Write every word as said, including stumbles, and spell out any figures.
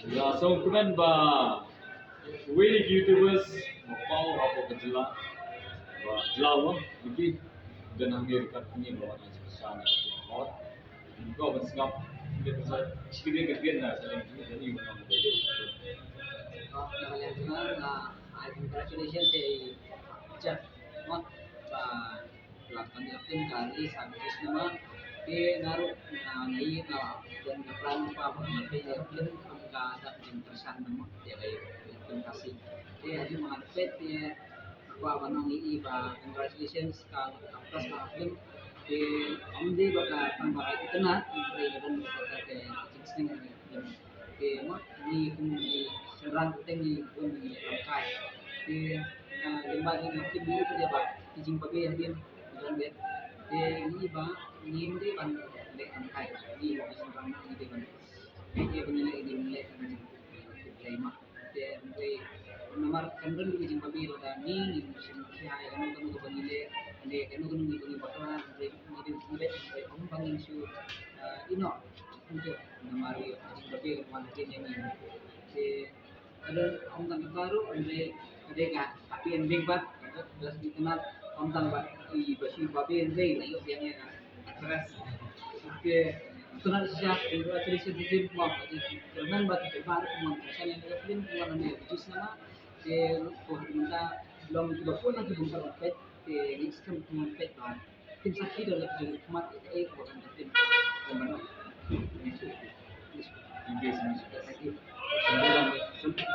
Ïa, sngewkmen ba uwei na ki YouTubers ba paw hapoh ka jylla, ba jylla, ba ngi don hangne ryngkat hangne ba wan sha na ka hor. Ko ban sngap, ngi sa shi kdien ka kdien na sa leng jingmut da ni ba nang. Congratulations, eh, Jeff. Mo, ba la kan ïa pyn ka release ha ka cinema. Te nga ruh nga ïa nga don ka plan ba ban ïa pyn ïa film kum ka dak jingpyrshang nama ïa ka film Khasi. Te aju ma nga peit te ba ban ong ïa i ba congratulations ka ka first ka film. Te ym dei ba ka tang ba ka itynnad, hynrei ka don ka ka jingsneng ka film. Te mo ngi kum ngi shynrang te ngi bun ngi lamkai. Te ah, lyngba jong ngi ki dei ba ki jingbabe hadien jong ngi. Te ngi ba ngi ym dei ban leh lamkai, ngi ba ki shynrang ngi dei ban leh, ngi dei ban leh, ngi dei ban leh ka jingbabe ma. Te ngi namar kan don ki jingbabe lada ngi ngi shim ki hai kano kano kaba ngi leh, leh kano kano ngi ba ngi bakla, ngi dei ngi dei ngi leh, ngi dei ym ba ngi shu, ah, ino. Namar ïa ka jingbabe ka wan hadien jong ngi. Te ka don ong tang kata ruh, hynrei ka dei ka happy ending pat, ka dei ka best itynnad, ong tang ba i ba shu babe hynrei la ïoh biang ïa ka actress. Te itynnad shisha, congratulations to him, mo, ka dei ka kyrmen ba te ba ruh mo, ka shan ïa ka film, ka wan ïa ka juice nama, te ko ha mynta long kiba pun lang ki bun ka long peit, te ngi skhem ki bun peit ba. Tim sakhi da leh jingkhmat ïa kaei kaba kan tim. Thank you so much. Thank you.